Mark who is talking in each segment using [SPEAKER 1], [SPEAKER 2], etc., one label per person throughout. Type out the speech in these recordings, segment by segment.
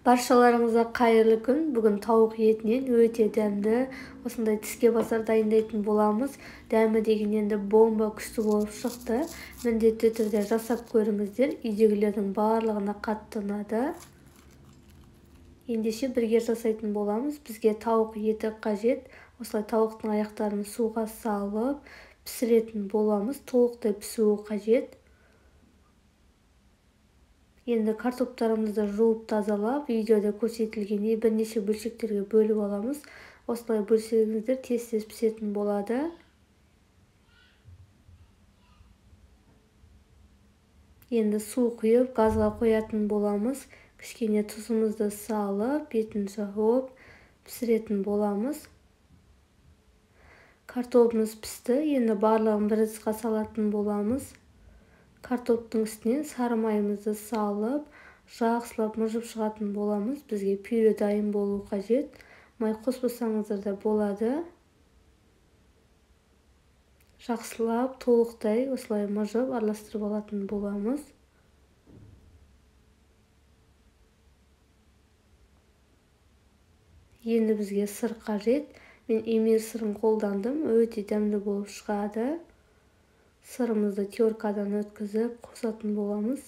[SPEAKER 1] Баршаларыңызға қайырлы күн. Бүгін тауық етінен өте дәмді осындай тіске басар дайындайтын боламыз. Дәмі деген енді бомба күшті болып шықты. Міндетті түрде жасап көріңіздер. Үйдегілердің барлығына қатты ұнады. Ендеше бірге жасайтын боламыз. Бізге тауық еті қажет. Осылай тауықтың аяқтарын суға салып пісіретін боламыз. Толықтай пісуі қажет. Енді картоптарымызды жуып тазалап, видеода көрсетілгендей бірнеше бөлшектерге бөліп аламыз. Осылай бөлсеңіздер тез-тез пісетін болады. Енді су құйып, газға қоятын боламыз. Кішкене тұзымызды салып, бетін жауып пісіретін боламыз. Картопымыз пісті. Енді барлығын бір ыдысқа салатын боламыз. Картоптың үстінен сары майымызды салып, жақсылап мыжып шығатын боламыз. Бізге пюре дайын болу қажет. Май қоспасаңыздар да болады. Жақсылап толықтай осылай мыжып араластырып алатын боламыз. Енді бізге сыр қажет. Мен эмир сырын қолдандым. Өте дәмді болып шығады. Сырымызды теркадан өткізіп қосатын боламыз.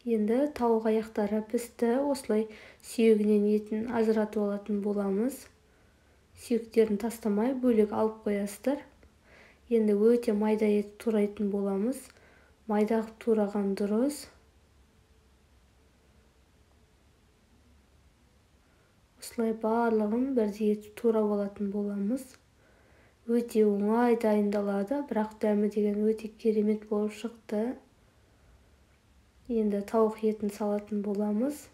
[SPEAKER 1] Енді тауық аяқтары пісті. Осылай сүйегінен етін ажыратып алатын боламыз. Сүйектерін тастамай бөлек алып қоясыздар. Енді өте майда етіп турайтын боламыз. Майда қылып тураған дұрыс. Осылай барлығын бірдей етіп турап алатын боламыз. Өте оңай дайындалады, бірақ дәмі деген өте керемет болып шықты. Енді тауық етін салатын боламыз.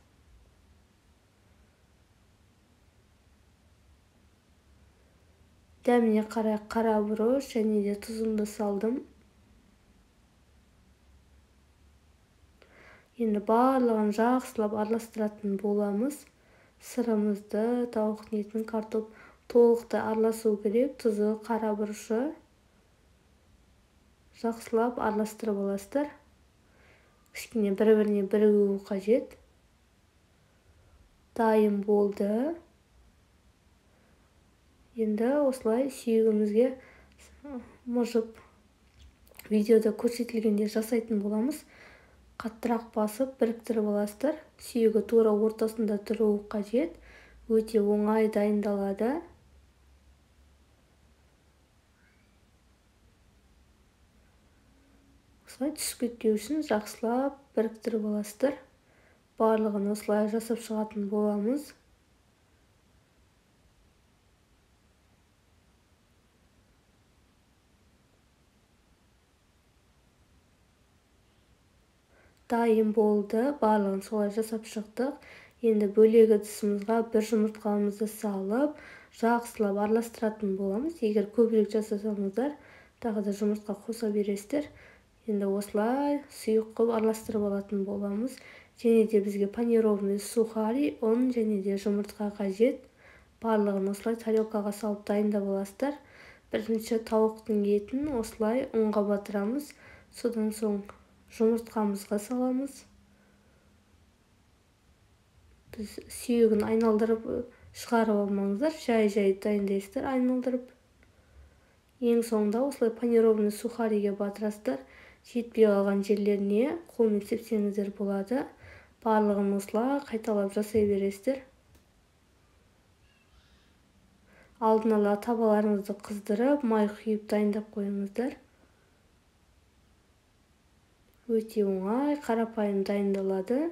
[SPEAKER 1] Дәміне қарай қара бұрыш және де тұзымды салдым. Енді барлығын жақсылап араластыратын боламыз. Сырымызды, тауық етін, картоп толықтай араласу керек. Тұзы, қара бұрышы жақсылап араластырып аласыздар. Кішкене бір-біріне бірігуі қажет. Дайын болды. Енді осылай сүйегімізге мыжып, видеода көрсетілгендей жасайтын боламыз. Қаттырақ басып біріктіріп аласыздар. Сүйегі тура ортасында тұруы қажет. Өте оңай дайындалады. Осылай түсіп кетпеу үшін жақсылап біріктіріп аласыздар. Барлығын осылай жасап шығатын боламыз. Дайын болды. Барлығын солай жасап шықтық. Енді бөлек ыдысымызға бір жұмыртқамызды салып, жақсылап араластыратын боламыз. Егер көбірек жасасаңыздар, тағы да жұмыртқа қоса бересіздер. Енді осылай сұйық қылып араластырып алатын боламыз. Және де бізге панированный сухари, ұн және де жұмыртқа қажет. Барлығын осылай тарелкаға салып дайындап аласыздар. Бірінші тауықтың етін осылай ұнға батырамыз. Содан соң жұмыртқамызға саламыз. Біз сүйегін айналдырып шығарып алмаңыздар, жай-жай дайындайсыздар айналдырып. Ең соңында осылай панированный сухариге батырасыздар. Жетпей қалған жерлеріне қолмен сепсеңіздер болады. Барлығын осылай қайталап жасай бересіздер. Алдын ала табаларыңызды қыздырып, май құйып дайындап қойыңыздар. Өте оңай, қарапайым дайындалады.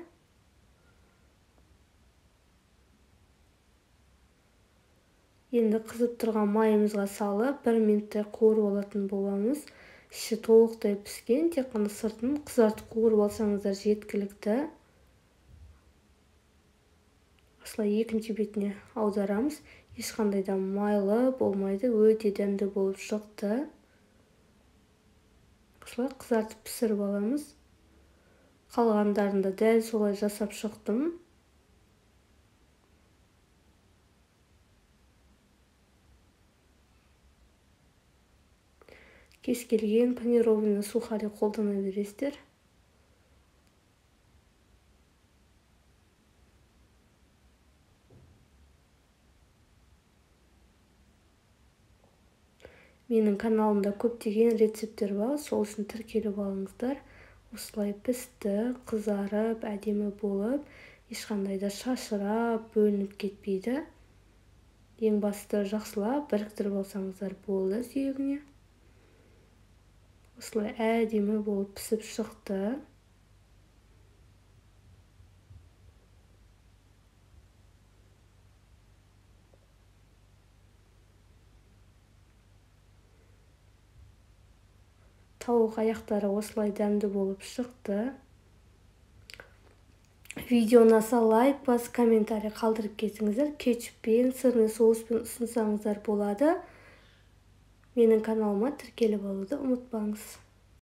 [SPEAKER 1] Енді қызып тұрған майымызға салып, бір минуттай қуырып алатын боламыз. Іші толықтай піскен, тек қана сыртын қызартып қуырып алсаңыздар жеткілікті. Осылай екінші бетіне аударамыз. Ешқандай да майлы болмайды, өте дәмді болып шықты. Осылай қызартып пісіріп аламыз. Қалғандарын да дәл солай жасап шықтым. Кез келген панированный сухари қолдана бересіздер. Менің каналымда көптеген рецепттер бар, сол үшін тіркеліп алыңыздар. Осылай пісті, қызарып, әдемі болып, ешқандай да шашырап, бөлініп кетпейді. Ең басты жақсылап біріктіріп алсаңыздар болды сүйегіне. Осылай әдемі болып пісіп шықты. Тауық аяқтары осылай дәмді болып шықты. Видео ұнаса лайк басып, комментарий қалдырып кетіңіздер. Кетчуппен, сырный соуспен ұсынсаңыздар болады. Менің каналыма тіркеліп алуды ұмытпаңыз.